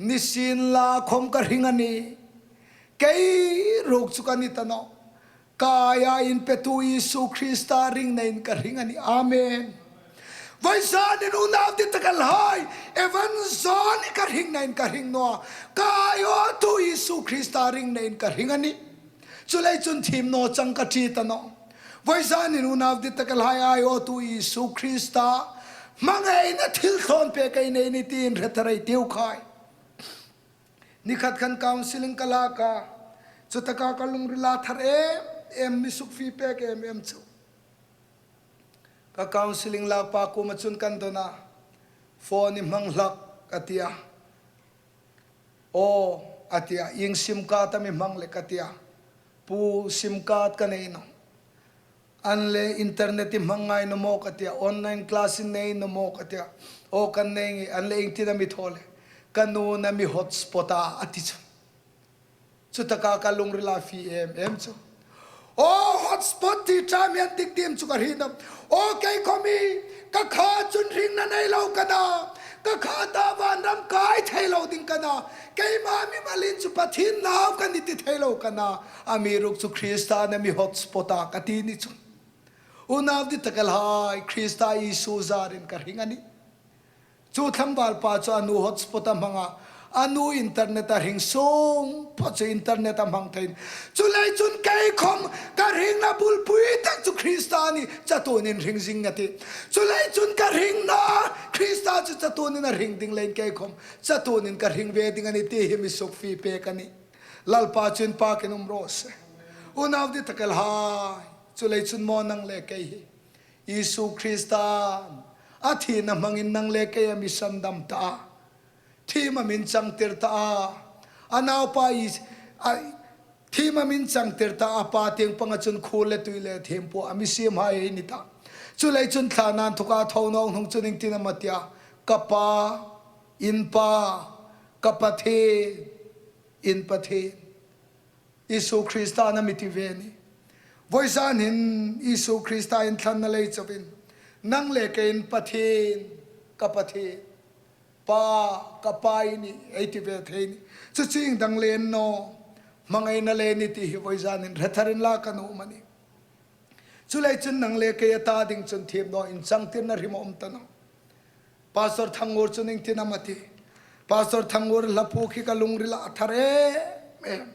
Nisienlakhawm ka hring a nih. Kei ruok chu ka ni ta nawh. Ka aia inpetu Isu Krista ringnain ka hring a nih. Amen. Vawisun hin unau dittakhai, evangelist-a ka hringnain ka hring naw a. Ka aiawtu Isu Krista ringnain ka hring a nih. Chuleiin chun thiem naw chang ka ṭi ta nawh. Vawisun hin unau dittakhai, aiawtu Isu Krista hmangaina thil thlawn pek ei nei ni tiin hre thar ei tiu khai. Ni khat khan counselling ka lak a, chutaka ka lungrila thar em em, mi sukfie pek em em chu. Ka counselling lakpa kuoma chun kan dawn a, phone i hmang hlak ka ti a. Aw, a ti a, ieng sim card am i hmang le ka ti a. Pu, sim card ka nei nawh. An le internet i hmang ngai naw maw ka ti a, online class i nei naw maw ka ti a. Aw, kan nei ngei, an le ieng tin am i thaw le. Ka nu'n a mi hotspot a, a ti chu. Chutaka ka lungrila fie em em chu. Aw, hotspot ti ṭha mi an dik diem chu ka hriet nawh. Aw, kei khawm hi ka kha chun hringna nei lo ka na. Ka kha ta vanram kai thei lo ding ka na. Keima mimalin chu Pathien nau ka nih ti thei lo ka na. Amiruokchu Krista'n a mi hotspot a ka ti ni chu. Unau dittakhai, Krista Isu zarin ka hring a nih. Chu tlangvalpa chu a nu hotspot a hmang a, a nu internet a hring sung pha chu internet a hmang thei. Chuleiin chun kei khawm ka hringna bulpui tak chu Krista a nih, chatuonin hring zing a tih. Chuleiin chun ka hringna Krista chu chatuonin a hring ding leiin kei khawm chatuonin ka hring ve ding a nih ti hi mi sukfie pek a nih. Lalpa chu inpakin um raw se. Unau dittakhai, chuleiin chun maw nang le kei hi Isu Krista'n a thina hmangin nang le kei a mi sandam ta a. Thiem a min changtir ta a. A naupa i, a, thiem a min changtir ta a, Pa tieng panga chun khuol le tui le thiempu a mi siemhai ei ni ta. Chuleiin chun thlana inthoka tho nawk hnung chun ieng tin am a ti a. Ka Pa, in Pa, Ka Pathien, in Pathien. Isu Kristain a mi ti ve a nih. Vawizanin Isu Kristain thlanna lei chauhin, nang le keiin Pathien, ka Pathien, Pa, ka Pa i nih, ei ti ve thei a nih. Chu chu ieng dang le ni naw, hmangaina le ni ti hi vawizanin hre tharin la ka nuom a nih. Chuleiin chun nang le kei a ta ding chun thim naw inchangtirna hrim a um ta nawh. Pastor Thangngur chun ieng tin am a ti? Pastor Thangngur hla phuok hi ka lungrila a thar em em.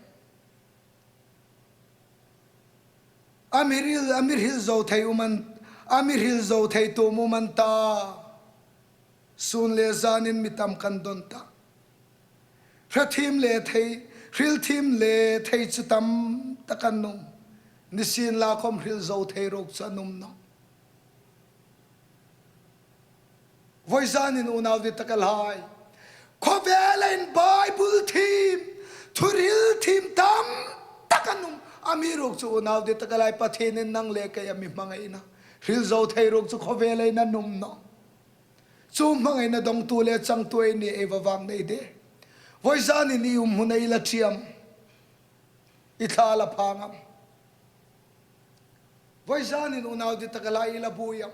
A mi hril, a mi hril zo thei um an, a mi hril zo thei tu um an ta. Sun le zanin mi tam kan don ta. Hre thiem le thei, hril thiem le thei chu tam tak an um. Nisienlakhom hril zo thei ruok chu an um nawh. Vawizanin unau dittakhai, khawvelin Bible thiem, thuhril thiem tam tak an um. Amiruokchu unau dittakhai, Pathienin nang le kei a mi hmangaina, hril zo thei ruok chu khawvelin an um nawh. Chu hmangaina dongtu le changtu ei ni ei va vang nei de. Vawizanin i um hmun ei la ṭi am? I thla la phang am? Vawizanin unau dittakhai, i la buoi am?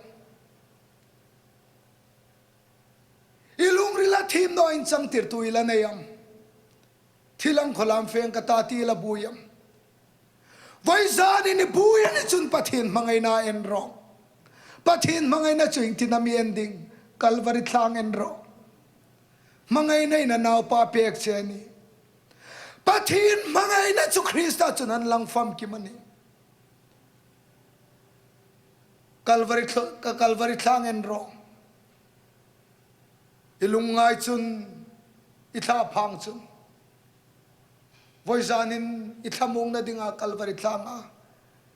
I lungrila thiem naw inchangtirtu i la nei am? Thi lang khawlam feng ka ta ti i la buoi am? Vawizanin i buoi a ni chun Pathien hmangaina en rawh. Pathien hmangaina chu ieng tin am i en ding? Calvary thlang en rawh. Hmangaina in a naupa pek che a nih. Pathien hmangaina chu Krista chun an lang famkim a nih. Calvary thla-, ka Calvary thlang en rawh. I lungngai chun, i thla phang chun. Vawizanin i thlamuongna dinga Calvary thlanga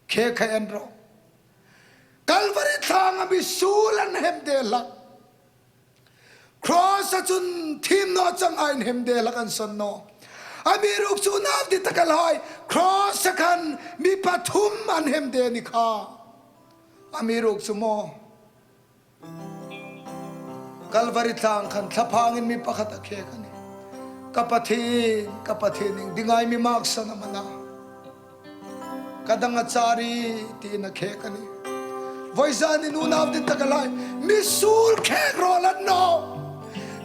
khe kha en rawh. Calvary thlanga mi suol an hemde hlak. Cross-a chun thiem naw changa inhemde hlak an sawn nawh. Amiruokchu unau dittakhai, cross-a khan mi pathum an hemde ni kha. Amiruokchu maw, Calvary thlang khan thlaphangin mi pakhat a khek a nih. Ka Pathien, ka Pathien, ieng dinga i mi maksan am a na? Ka dang a char ie, tiin a khek a nih. Vawizanin unau dittakhai, mi suol khek rawl an nawh.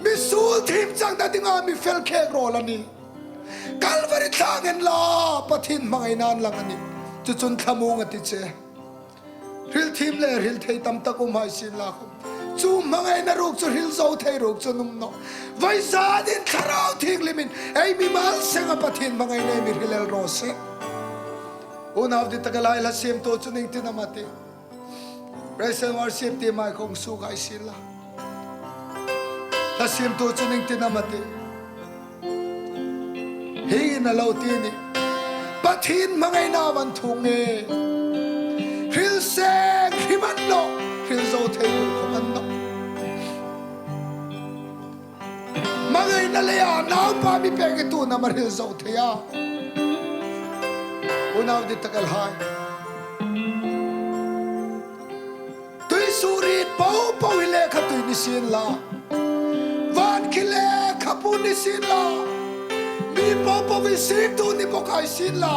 Mi suol thiem changna dinga mi fel khek rawl a nih. Calvary thlang en la, Pathien hmangaina an lang a nih. Chu chun thlamuong a ti che. Hril thiem le hril thei tam tak um hai sienlakhom, chu hmangaina ruok chu hril zo thei ruok chu an um nawh. Vawizanin Thlarau Thienghlimin ei mimal senga Pathien hmangaina ei mi hril el raw se. Unau dittakhai, hla siemtu chun ieng tin am a ti? Praise and worship team hai khawm suk hai sienla. Hla siemtu chun ieng tin am a ti? Hi na lo ti ni. Pathien hmangaina van thu nge. Hril seng hrim an nawh, hril zo thei ruok khawm an nawh. Hmangaina leia naupa mi pek hi tu am a hril zo thei a? Unau dittakhai, tuisuoriet popo hi lekhatui ni sienla, van khi lekhabu ni sienla, mi popo insiktu ni bawk hai sienla,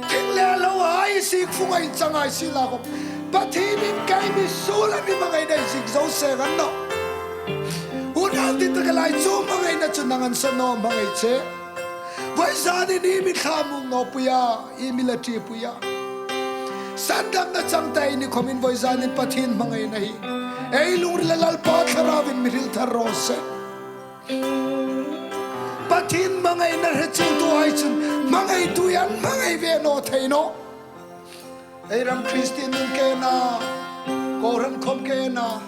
thing le lo hai sik funga inchang hai sienlakhom, Pathienin kei mi suol a mi hmangaina ei ziek zo seng an nawh. Unau dittakhai, chu hmangaina chu nang an sawn naw hmangai che. Vawizanin i mi thlamuong nawpui a, i mi la ṭipui a, sandamna chang ta i ni khomin vawizanin Pathien hmangaina hi ei lungrila Lalpa Thlarauin mi hril thar raw se. Pathien hmangaina hre chingtu hai chun hmangaitu an hmangai ve naw thei nawh. Ei ram Kristien ni kena, kohran khawm kena,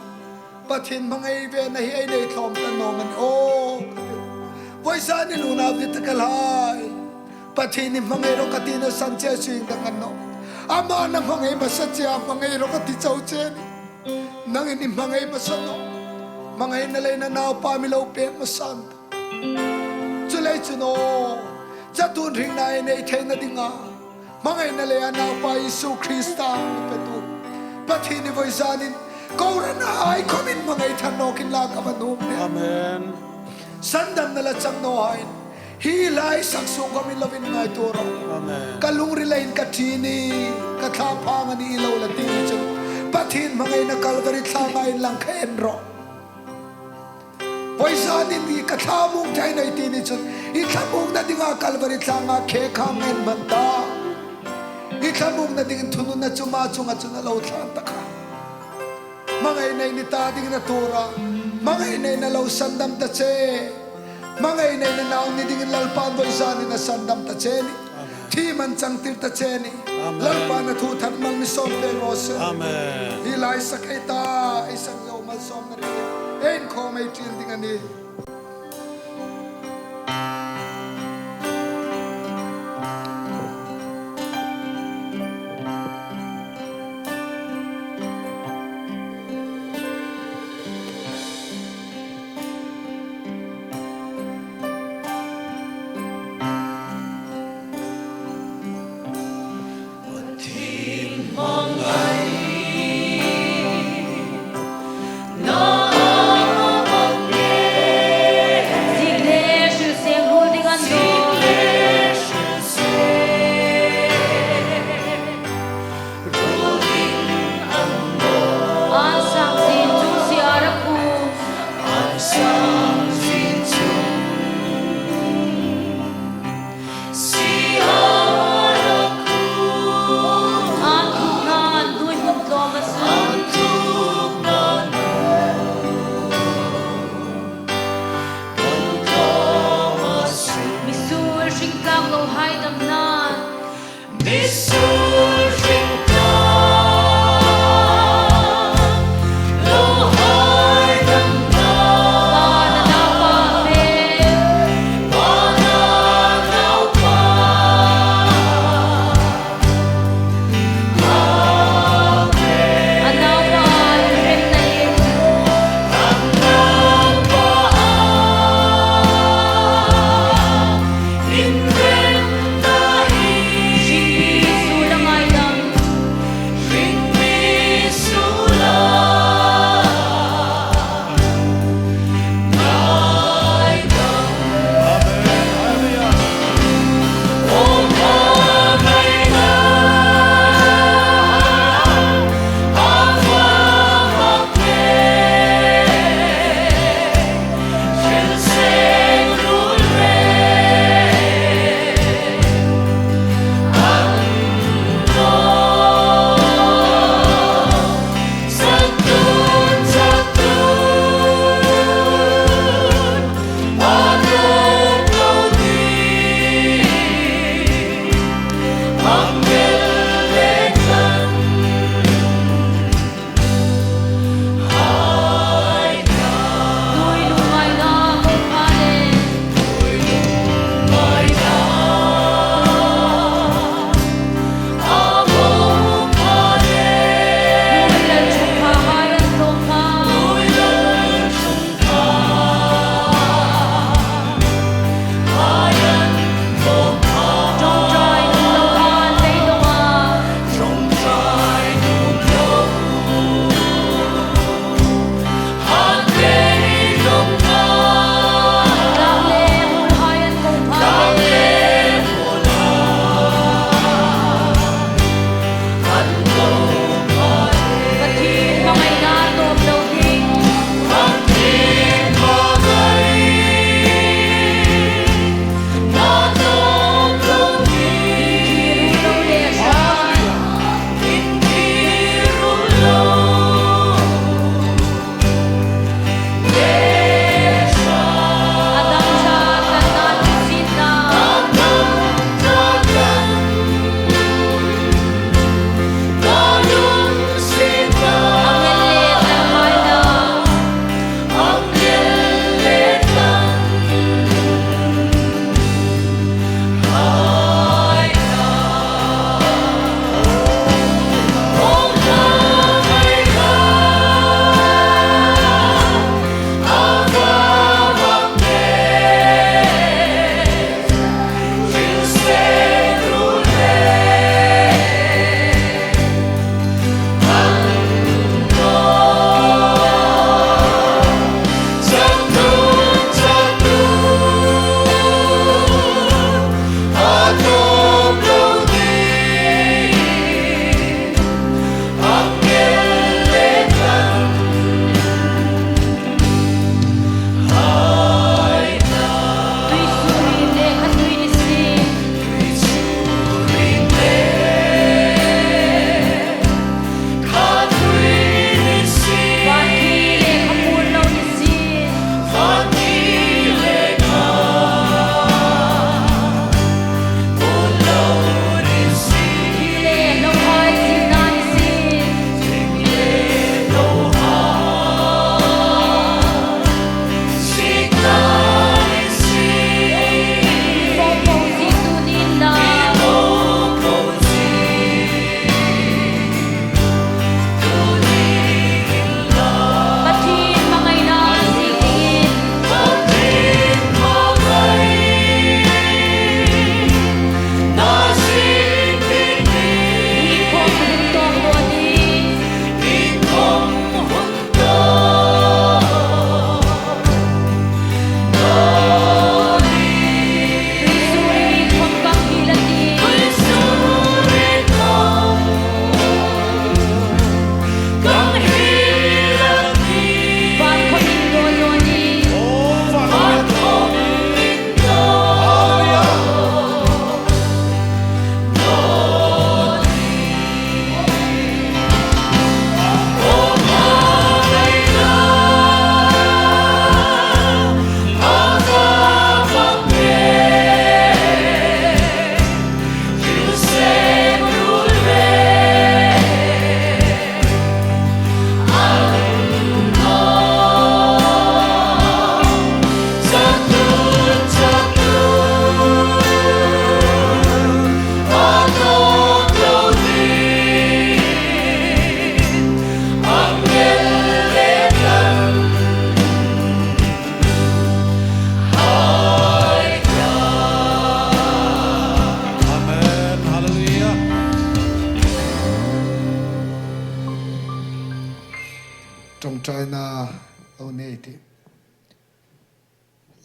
Pathien hmangai vena hi ei nei tlawm ta naw am a ni aw? Vawizanin unau dittakhai, Pathienin hmangai rawh ka tina san che chu ieng dang a ni nawh. Aman a hmangai hmasa chea hmangai rawh ka ti chau che a nih. Nangin i hmangai hmasa nawh. Hmangaina leiin a naupa mi lo pek hmasa an ta. Chuleiin chun aw, chatuon hringna ei nei theina dinga hmangaina leia a naupa Isu Krista mi petu Pathien hi vawizanin kohranhai khawmin hmangai thar nawk inla ka va nuom nih. Amen. Sandamna la chang naw hai. Hi lai sak suok khom i lo inngaituo ro. Amen. Ka lungrila hin ka thi ni, ka thlaphang a ni i lo la ti ni chun, Pathien hmangaina Kalvari tlanga inlang kha en ro. Vawisun hin ka thlamuong thei naw i ti ni chun, i thlamuongna dinga Kalvari tlanga khe khang en hman ta. I thlamuongna dingin thununna chu ama chunga chun a lo thlan ta kha. Hmangaina i ni ta dingin a tuor a. Hmangaina in a lo sandam ta che. Hmangaina in a nau ni dingin Lalpan vawisun hin a sandam ta che ni. Amen. Thi hmang changtir ta che ni. Amen. Lalpan a thu that mal mi sawm pek raw se. Amen. Hi lai sak ei ta, ei sang zo malsawmna ri. Ei inkhawm ei ṭin ding a nih.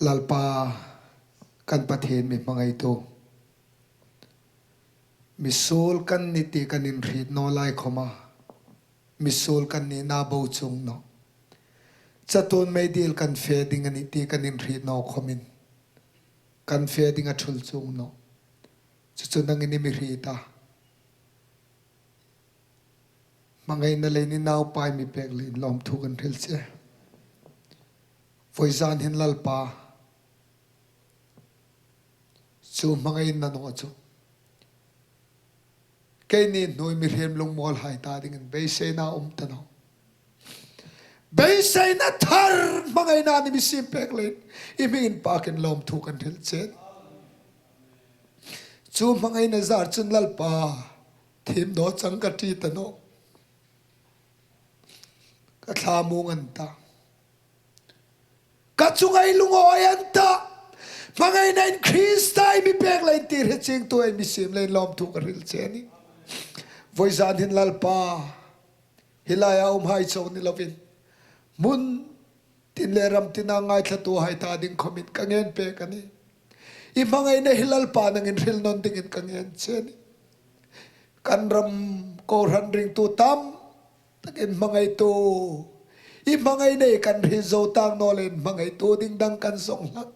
Lalpa kan Pathien mi hmangaitu, misuol kan ni ti kan inhriet naw lai khawma, misuol kan nina bo chuong naw, chatuon meidil kan fe ding a nih ti kan inhriet naw khawmin, kan fe ding a ṭhul chuong naw. Chu chu nangin i mi hriet a, hmangaina leiin i Naupa i mi pek leiin lawmthu kan hril che. Vawizan hin Lalpa, chu hmangaina naw chu keini hnuoi mihriem lungmawlhai ta dingin beiseina um ta naw. Beiseina thar hmangaina i mi siem pek leiin i hming inpakin lawmthu kan hril che. Chu hmangaina zar chun Lalpa, thim daw chang ka ti ta naw. Ka thlamuong an ta, ka chunga i lungawi an ta. Hmangaina in Krista i mi pek leiin ti hre chiengtu i mi siem leiin lawmthu ka hril che a nih. Vawizan hin Lalpa, hi laia umhai chau ni lovin, hmun tin le ram tina ngaithlatuhai ta ding khawmin ka ngen pek a nih. I hmangaina hi Lalpa nangin hril nawn dingin ka ngen che a nih. Kan ram kohran ringtu tam takin hmangaitu, i hmangaina kan hriet zo tang naw leiin hmangaitu ding dang kan zawng hlak.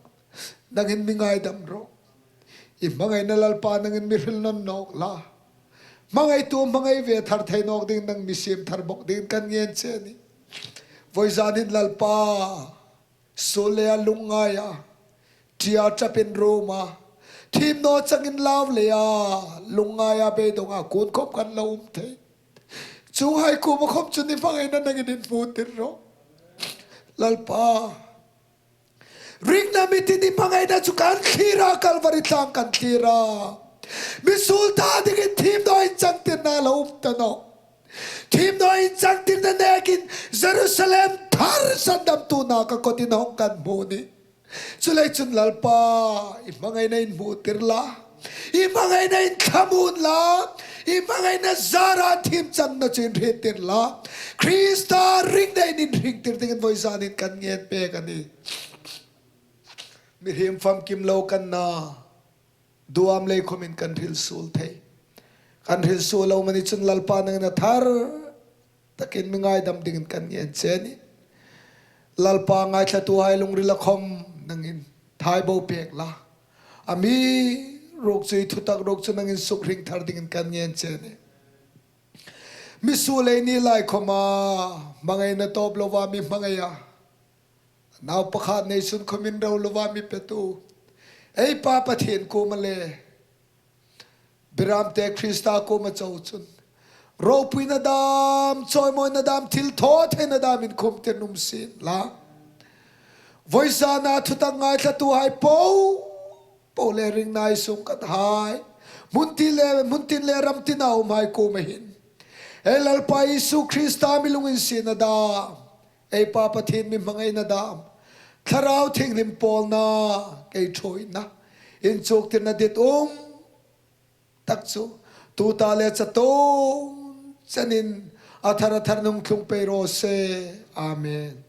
Nangin mi ngaidam rawh. I hmangaina Lalpa nangin mi hril nawn nawk la, hmangaitu hmangai ve thar thei nawk ding nang mi siem thar bawk dingin kan ngen che a nih. Vawizan hin Lalpa, suol leia lungngaia, tia ṭapin ruoma, thim naw changin lau leia lungngaia, beidonga kun khawm kan lo um thei. Chuonghai kuoma khawm chun i hmangaina nangin inhmutir rawh. Lalpa, ringna mitin i hmangaina chu kan thlir a, Kalvari tlâng kan thlir a. Misuol ta dingin thim naw inchangtirna lo um ta naw. Thim naw inchangtirna nekin Jerusalem thar sandamtuna ka kawtin hawng kan hmu a nih. Chuleiin chun Lalpa, i hmangaina inhmutir la, i hmangaina inthlamuon la, i hmangaina zara thim channa chu inhriettir la, Krista ringna in inhringtir dingin vawizanin kan ngen pek a nih. Mihriem famkim lo kan na, duam lei khawmin kan hril suol thei. Kan hril suol lo mani chun Lalpa nangin a thar takin mi ngaidam dingin kan ngen che a nih. Lalpa, ngaithlatuhai lungrila khawm nangin thai bo pek la, amiruokchu i thutak ruok chu nangin sukhring thar dingin kan ngen che a nih. Misuol ei ni lai khawma hmangaina tawp lova mi hmangaia, nau pakhat nei sun khawmin ro lova mi petu ei Pa Pathien kuoma le Beramte Krista kuoma chau chun ropuina dam, chawimawina dam, thilthawtheina dam inkhumtir nuom sien la. Vawizana thutak ngaithlatuhai po po le ringna i sungkathai, hmun tin le, hmun tin le ram tina umhai kuoma hin ei Lalpa Isu Krista mi lunginsietna dam, ei Pa Pathien mi hmangaina dam, Thlarau Thienghlim pawlna, kei ṭhuoina, inchuktirna ditum tak chu tuta le chatuon chenin a thar a thar hung tlung pei raw se. Amen.